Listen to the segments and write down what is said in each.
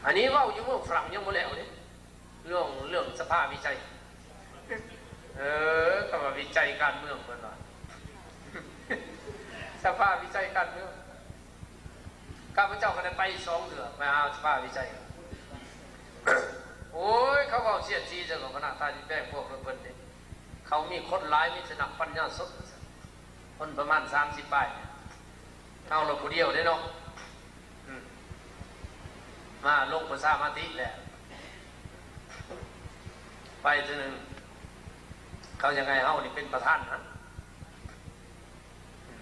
ອັນນີ້ເວົ້າຢູ່ເມືອງຝຣັ່ງຍັງບໍ່ແລ້ວເດ້ ເລື່ອງ ເລື່ອງສະພາວິໄຈ ເອີ ຄຳວ່າວິໄຈການເມືອງເພິ່ນວ່າ ສະພາວິໄຈການເມືອງ ຂ້າພະເຈົ້າກໍໄດ້ໄປສອງເທື່ອ ໄປຫາສະພາວິໄຈ ໂອ້ຍ ເຂົາເວົ້າສຽດສີໃສ່ກັບຄະນະທ່ານແປງພວກເພິ່ນເດ້ ເຂົາມີຄົນຫຼາຍ ມີແຕ່ນັກປັນຍາຊົນ ຄົນປະມານສາມສິບປາຍ ເຮົາລະຜູ້ດຽວເດ້ເນາະ ອືມ ມາລົງປະຊາມະຕິແລ້ວ ໄປເທື່ອໜຶ່ງ ເຂົາຢາກໃຫ້ເຮົານີ້ເປັນປະທານນະ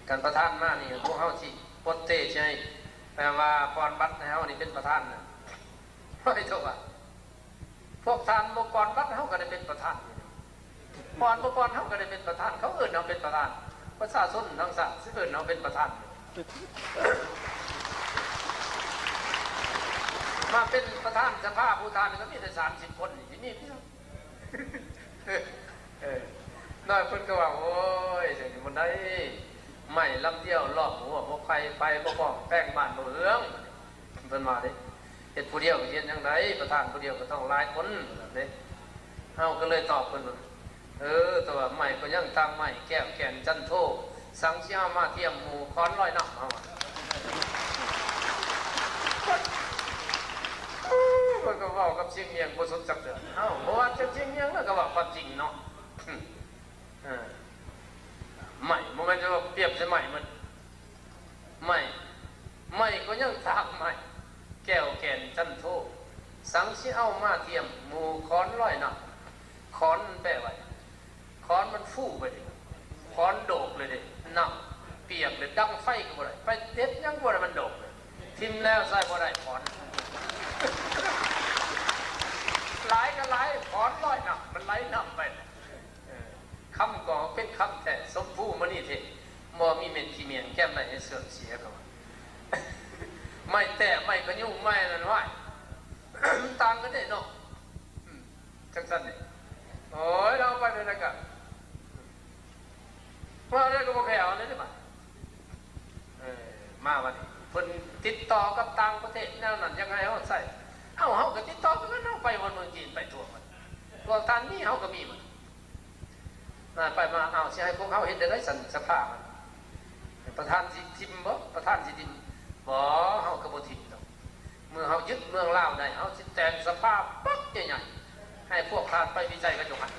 ຄັນປະທານມານີ້ ພວກເຮົາຊິປົດເຕະໃສ່ ແປວ່າກ່ອນບັດໃຫ້ເຮົານີ້ເປັນປະທານນະ ໂອ້ຍ ໂທ້ວ່າ ພວກທ່ານບໍ່ກ່ອນບັດ ເຮົາກໍໄດ້ເປັນປະທານ ກ່ອນບໍ່ກ່ອນ ເຮົາກໍໄດ້ເປັນປະທານ ເຂົາເອີ້ນເຮົາເປັນປະທານ ປະຊາຊົນທັງຊາດຊິເອີ້ນເຮົາເປັນປະທານ ມາເປັນປະທານສະພາຜູ້ແທນກໍມີແຕ່ສາມສິບຄົນນີ້ ຊິມີ ເອີ ນ້ອຍເພິ່ນກໍວ່າ ໂອ້ຍ ຈັ່ງຊິບໍ່ໄດ້ ໄມ້ລຳດຽວລ້ອມຫົວບໍ່ໄຟ ໄຟບໍ່ປ້ອງແປ້ງບ້ານບໍ່ເຮືອງ ເພິ່ນວ່າເດ້ ເຮັດຜູ້ດຽວຊິເຮັດຈັ່ງໃດ ປະທານຜູ້ດຽວກໍຕ້ອງຫຼາຍຄົນ ວ່າຊັ້ນເດ້ ເຮົາກໍເລີຍຕອບເພິ່ນວ່າ ເອີ ແຕ່ວ່າໄມ້ກໍຍັງຕ່າງໄມ້ ແກ້ວແກ່ນຈັນໂທ ສັງຊິເອົາມາທຽມໝູ່ຂອນລອຍນ້ຳ ເຮົາວ່າ ເພິ່ນກໍເວົ້າກັບສຽງຫຍັງບໍ່ສົນຈັກເທື່ອ ເອົ້າ ບໍ່ວ່າຈະສຽງຫຍັງ ແລ້ວກໍເວົ້າຄວາມຈິງເນາະ ເອີ ໄມ້ ບໍ່ແມ່ນຈະວ່າປຽບໃສ່ໄມ້ໝົດ ໄມ້ ໄມ້ກໍຍັງຕາກໄມ້ ແກ້ວແກ່ນຈັນໂທ ສັງຊິເອົາມາທຽມໝູ່ຂອນລອຍນ້ຳ ຂອນແປວ່າ ຂອນມັນຟູໄປເດ້ ຂອນໂດກເລີຍເດ້ ນ້ຳປຽກເລີຍ ດັງໄຟກໍບໍ່ໄດ້ ໄປເຮັດຫຍັງບໍ່ໄດ້ ມັນໂດກເລີຍ ຖິ້ມແລ້ວໃຊ້ບໍ່ໄດ້ຂອນ ຫຼາຍກໍຫຼາຍ ຂອນລອຍນ້ຳ ມັນໄຫຼນ້ຳໄປ ເອີ ຄຳກໍເປັນຄຳແທ້ ສົມພູມະນີເທບ ບໍ່ມີເມັດຂີ້ເໝ້ນ ແກ້ມໄດ້ໃຫ້ເສື່ອມເສຍ ເຂົາວ່າ ໄມ້ແຕ້ ໄມ້ຂະຍຸງ ໄມ້ນັ້ນ ຫວາຍ ມັນຕ່າງກັນເດ້ເນາະ ອືມ ຈັ່ງຊັ້ນເດ້ ໂອ້ຍ ລາວໄປແນວໃດກໍ ເວົ້າແນວໃດກໍບໍ່ແຜ່ວເລີຍເດ້ບາດ ເອີ ມາບັດນີ້ ເພິ່ນຕິດຕໍ່ກັບຕ່າງປະເທດແນວນັ້ນ ຢາກໃຫ້ເຮົາໃຊ້ ເອົ້າ ເຮົາກໍຕິດຕໍ່ຄືກັນ ເຮົາໄປຮອດເມືອງຈີນ ໄປທົ່ວໝົດ ພວກທ່ານມີ ເຮົາກໍມີໝົດ ມາໄປມາ ເອົາ ຊິໃຫ້ພວກເຮົາເຮັດແນວໃດຊັ້ນ ສະພາ ປະທານຊິຖິ້ມບໍ່? ປະທານຊິຖິ້ມ? ບໍ່ ເຮົາກໍບໍ່ຖິ້ມດອກ ເມື່ອເຮົາຍຶດເມືອງລາວໄດ້ ເຮົາຊິແຕ່ງສະພາປັກໃຫຍ່ໆ ໃຫ້ພວກທ່ານໄປວິໄຈກັນຢູ່ຫັ້ນ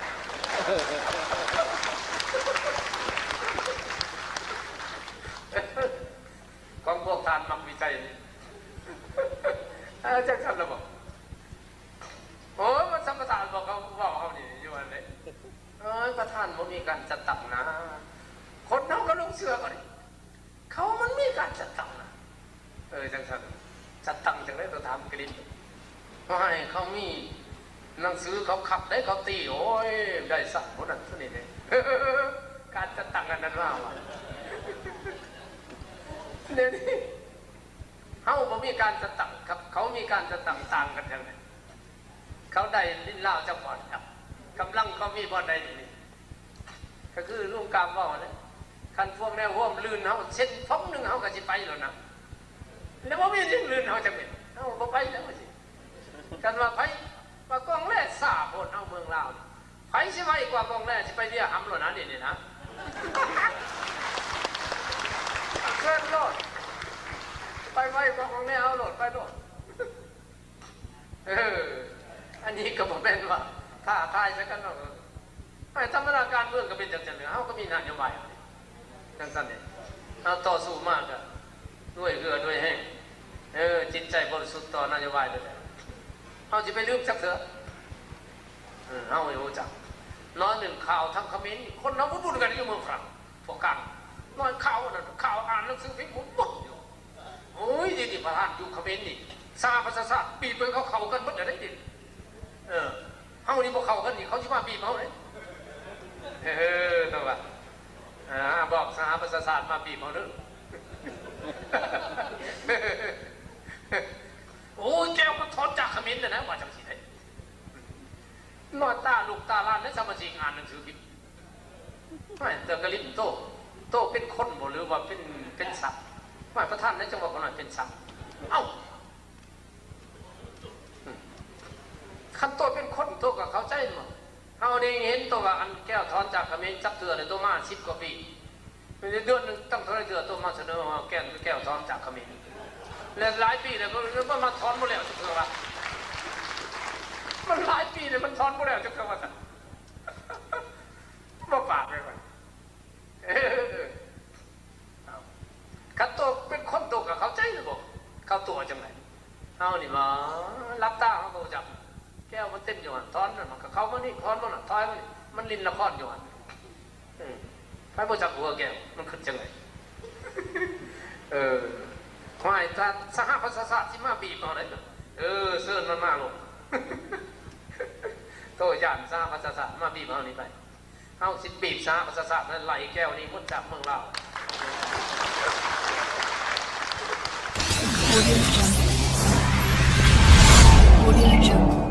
ຂອງພວກທ່ານມັກວິໄຈນີ້ ເອີ ຈັ່ງຊັ້ນລະບໍ? ໂອ້ຍ ມັນສຳປະທານບໍ່ ເຂົາເວົ້າເຮົານີ້ຢູ່ຫັ້ນເດ້ ເອີ ປະທານບໍ່ມີການຈັດຕັ້ງນາ ຄົນເຮົາກໍຫຼົງເຊື່ອເຂົາເດ້ ເຂົາມັນມີການຈັດຕັ້ງນາ ເອີ ຈັ່ງຊັ້ນ ຈັດຕັ້ງຈັ່ງໃດ ຕ້ອງຖາມກະລິດ ເຂົາໃຫ້ເຂົາມີໜັງສື ເຂົາຄັກໄດ໋ ເຂົາຕີ ໂອ້ຍ ໄດ້ສາມຄົນນັ້ນຄົນນີ້ເດ້ ການຈັດຕັ້ງອັນນັ້ນວ່າວ່າ ດຽວນີ້ ເຮົາບໍ່ມີການຈັດຕັ້ງ ກັບເຂົາມີການຈັດຕັ້ງ ຕ່າງກັນຈັ່ງໃດ? ເຂົາໄດ້ດິນລາວຈັກບ່ອນ ກຳລັງເຂົາມີບ່ອນໃດດຽວນີ້? ກໍຄືລຸງກາມເວົ້າຫັ້ນແຫຼະ ຄັນພວກແນວຮ່ວມລື່ນເຮົາ ເຊັ່ນພົ້ງໜຶ່ງເຮົາກໍຊິໄປແລ້ວນະ ແລ້ວບໍ່ມີສິ່ງອື່ນເຮົາຈະເປັນ ເຮົາບໍ່ໄປແລ້ວວ່າຊີ້ ຄັນວ່າໃຜວ່າກອງແລຊ້າໂພດ ເຮົາເມືອງລາວນີ້ ໃຜຊິໄວກວ່າກອງແລ ຊິໄປເລຫຳໂລດນະ ນີ້ນະ ເຊີນໂລດ ໄປໄວກວ່າກອງແລເຮົາໂລດ ໄປໂລດ ເອີ ອັນນີ້ກໍບໍ່ແມ່ນວ່າທ້າທາຍໃສ່ກັນເນາະ ເອີ ທຳມະດາການເມືອງກໍເປັນຈັ່ງຊັ້ນ ເຮົາກໍມີນະໂຍບາຍ ຈັ່ງຊັ້ນເດ ເຮົາຕໍ່ສູ້ມາກໍດ້ວຍເຫື່ອດ້ວຍແຮງ ເອີ ຈິດໃຈບໍລິສຸດຕໍ່ນະໂຍບາຍໂດຍແທ້ ເຮົາຊິໄປລືມຈັກເທື່ອ ເອີ ເຮົາໃຫ້ຮູ້ຈັກ ໜ້ອຍໜຶ່ງຂ່າວທາງຂະເໝນ ຄົນເຮົາວຸ້ນໆກັນຢູ່ເມືອງຝຣັ່ງ ພວກກາງ ໜ້ອຍຂ່າວອັນນັ້ນ ຂ່າວອ່ານໜັງສືພິມໝົດຢູ່ ໂອ້ຍ ດຽວນີ້ປະທານຢູ່ຂະເໝນນີ້ ສະຫະປະຊາຊາດບີບໃຫ້ເຂົາເຂົ້າກັນໝົດແລ້ວເດ້ ເອີ ເຮົານີ້ບໍ່ເຂົ້າກັນນີ້ ເຂົາຊິມາບີບເຮົາເດ້ ເອີ ຕ້ອງວ່າ ອ່າ ບອກສະຫະປະຊາຊາດມາບີບເຮົາເດີ ໂອ້ຍ ແກ້ວກໍຖອນຈາກຂະເໝນແລ້ວນະ ວ່າຈັ່ງຊີ້ເດ້ ນ້ອຍຕາລູກຕາຫຼານໃນສະມາຊິກອ່ານໜັງສືພິມ ແຕ່ກະລິມໂຕ ໂຕເປັນຄົນບໍ່ ຫຼືວ່າເປັນ ເປັນສັດ? ວ່າປະທານໃນຈັງຫວັດບໍ່ນ້ອຍເປັນສັດ? ເອົ້າ! ເຫັນຕົວວ່າອັນແກ້ວຖອນຈາກຂະເໝນຈັກເທື່ອເລີຍ ຕົວມາສິບກວ່າປີ ເດືອນໜຶ່ງຕັ້ງເທົ່າໃດເທື່ອ ຕົວມາສະເໜີວ່າແກ້ວ ແກ້ວຖອນຈາກຂະເໝນ ແລະຫຼາຍປີແລ້ວ ມັນມາຖອນບໍ່ແລ້ວຈັກເທື່ອວ່າ ມັນຫຼາຍປີແລ້ວ ມັນຖອນບໍ່ແລ້ວຈັກເທື່ອວ່າຊັ້ນ ບໍ່ປາກເລີຍວ່າ ເອີ ເອົາ ຄັນໂຕເປັນຄົນໂຕກໍເຂົ້າໃຈແລ້ວບໍ່ ເຂົ້າຕົວຈັ່ງໃດ ເຮົານີ້ມາຫຼັບຕາເຮົາກໍຮູ້ຈັກ ແກ້ວມັນເຕັມຢູ່ຫັ້ນ ຖອນນັ້ນມັນກໍເຂົ້າມານີ້ ຖອນມັນນະຖອຍມານີ້ ມັນຫຼິ້ນລະຄອນຢູ່ຫັ້ນ ເອີ ໃຜບໍ່ຈັກຫົວແກ້ວ ມັນຄິດຈັ່ງໃດ ເອີ ຫ້ວຍ ຖ້າສະຫະປະຊາຊາດຊິມາບີບເຮົາໄດ໋ ເອີ ເຊີນມັນມາໂລດ ໂຕຢ້ານສະຫະປະຊາຊາດມາບີບເຮົານີ້ໄປ ເຮົາຊິບີບສະຫະປະຊາຊາດ ແລະໄລ່ແກ້ວນີ້ໝົດຈາກເມືອງລາວ. Audio Jungle. Audio Jungle.